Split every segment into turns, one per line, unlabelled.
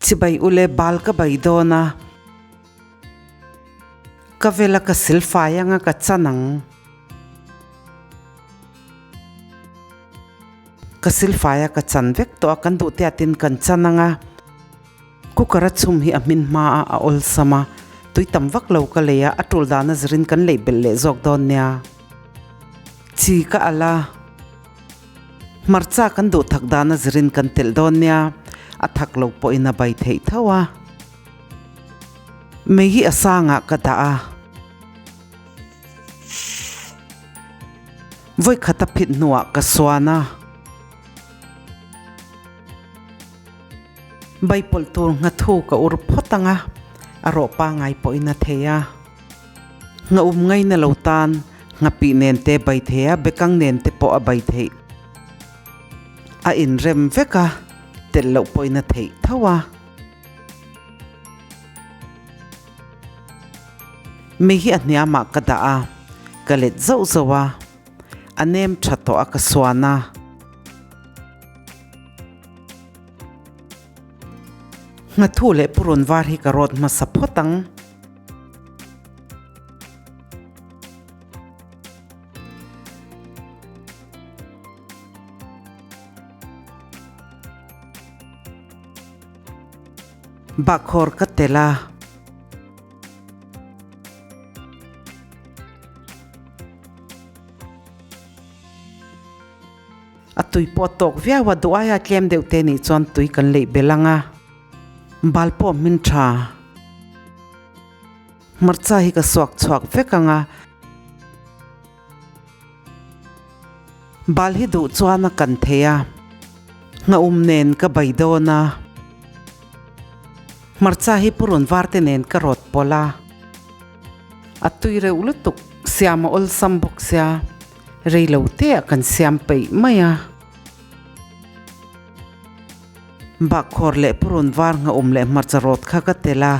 Chibai ule bal ka bai dawn a. Ka vela ka silfai anga ka chan ang. Ka silfai a ka chan vek tawh a, kan duh te ah tin kan chan anga. Cooker a chhum hi a hmin hma a, a awlsam a. Tui tam vak lo ka lei a, a tul dan a zirin kan leih belh leh zawk dawn nia. Chi ka alh a. Hmarcha kan duh thak dan a zirin kan telh dawn nia, a thak lo pawhin a bai theih tho a. Mei hi a sangah ka dah a. Vawikhat a phit hnuah ka suan a. Baipawlh tur nghathu ka ur phawt ang a, a rawh pangai pawhin a thei a. Ngha um ngaina lo tan nghapih nen te bai thei a, bekang nen te pawh a bai theih. A inrem vek a, telh loh pawhin a theih tho a. Mi hi a hniamah ka dah a, ka let zauh zauh a, a nem tha tawh a ka suan a. Nghathu leh purun var hi ka rawt hmasa phawt ang. Bahkhawr ka tel a. A tui pawh a tawk viau a, duh aia tlem deuh te nih chuan tui kan leih belh ang a. Bal pawh hmin tha. Hmarcha hi ka suak chhuak vek ang a. Bal hi duh chuan a kan thei a, nghaum nen ka bai dawn a. Hmarcha hi purun var te nen ka rawt pawlh a. A tui reuh lutuk, siam a awlsam bawk sia, rei lo te ah kan siam peih mai a. Bakkhawr leh purun var nghaum leh hmarcha rawt kha ka telh a.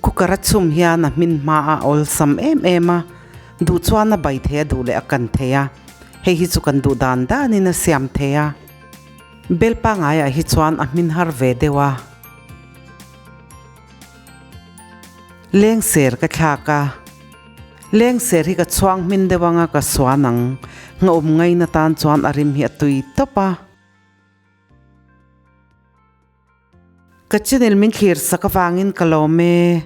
Cooker a chhum hian a hmin hma a awlsam em em a, duh chuan a bai thei a duh leh a kan thei a, hei hi chu kan duh dan danin a siam thei a. Bel pangaiah hi chuan a hmin har ve deuh a. Lengser ka thlak a, lengser hi ka chhuang hmin deuh anga ka suan ang, nghaum ngaina tan chuan a rim hi a tui tawp a. Ka channel min thlir sak avangin ka lawm e.